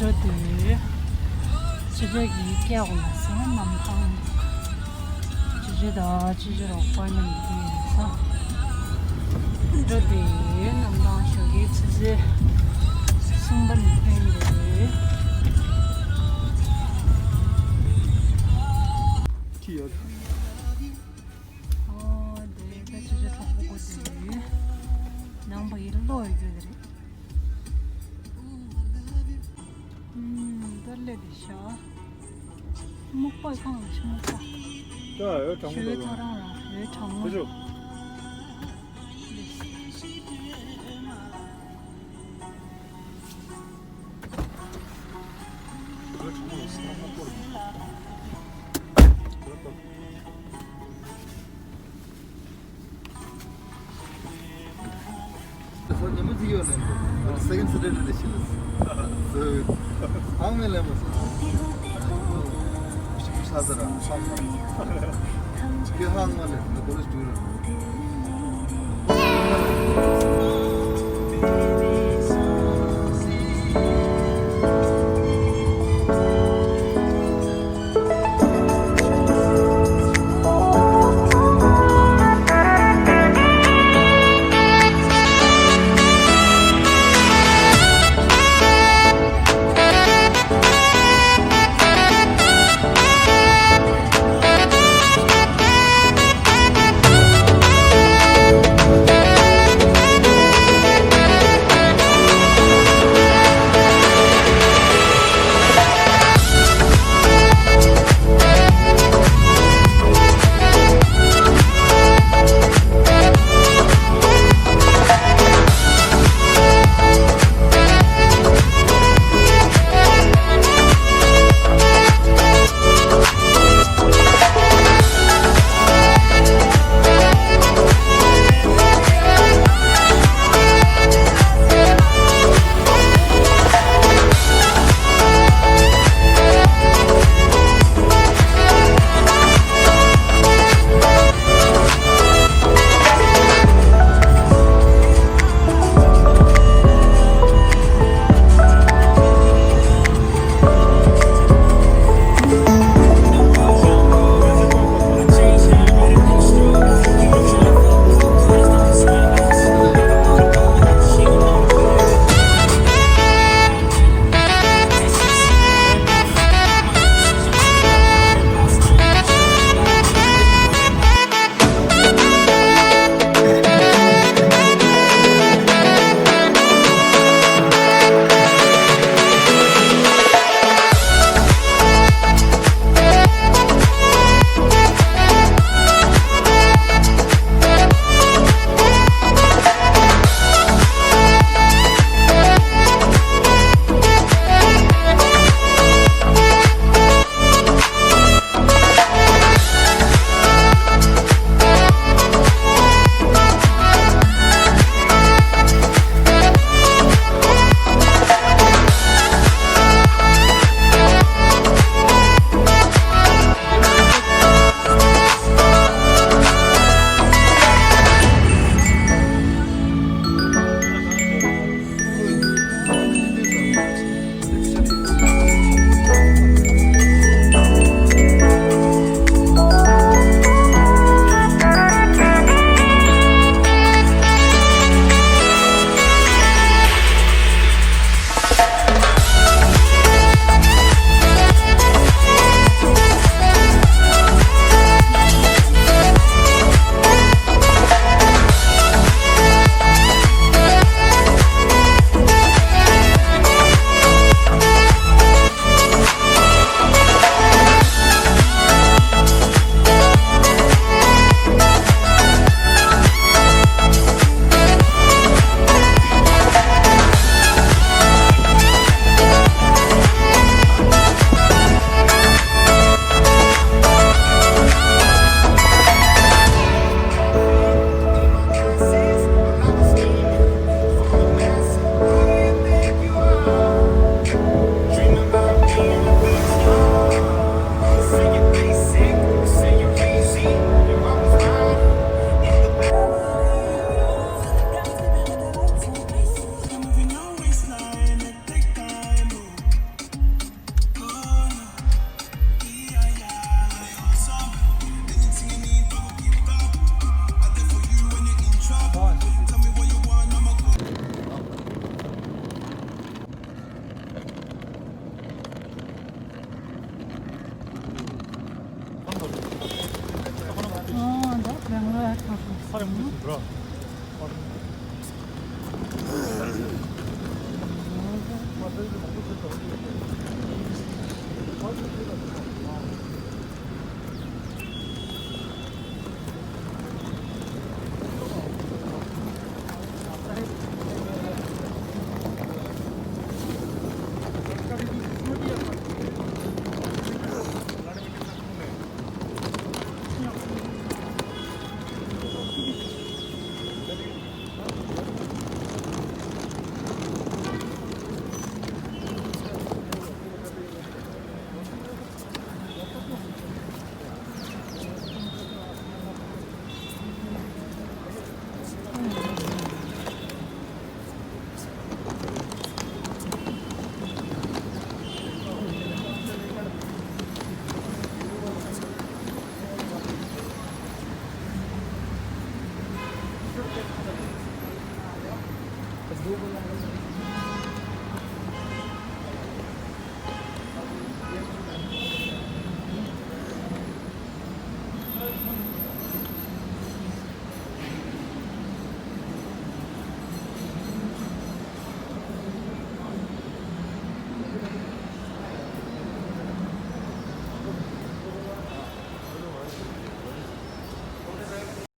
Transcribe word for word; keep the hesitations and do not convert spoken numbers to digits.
འགྲོ་དུས། ཅི་འདྲ་གི་སྐྱེ་བ་ལ་སོགས་གནམ་ཐང་། ཅི་འདྲ་དང་ཅི་འདྲ་རོགས་པ་མཉམ་དུ་ཡིན་ས། འགྲོ་དུས་གནམ་ཐང་ཞོགས་ཀའི་ཆུ་ཚོད་གསུམ་པ་ནས་ཐོན་འདུག་ཅི་ཡོད། ཨོ་དེ་ད་ཅི་འདྲ་གྲོགས་པོ་གོ་དུས། ནང་པ་ཡི་ལོ་ཡོད་རྒྱུ་དེ་རེད། ཨུམ། ད་སླེབས་བསྡད་ཤག་སྨུག་པ་གང་ཡང་ཆེ་སྨུག་པ། ད་འོད་གྲང་མོ་ཞོའི་འདུག་ཐོ་རངས་ར་འོད་གྲང་མོ། ཁ་ཤོ། འོད་གྲང་མོ་ཡོད་ས་སྨུག་པ་རེད། ཉི་མ་གཅིག་ཡོད་ནས་second Saturday དེ་ཤི་ལ་སོ། ཨང་མེ་ལེ་མ་སོ། ཤི་ཤ་ཟ་ར་ཤ་ཟ་ར། ཀེ་ཧང་མ་ལེ་ན་ཀོ་ལེ་ཇི་ཊུ་ར།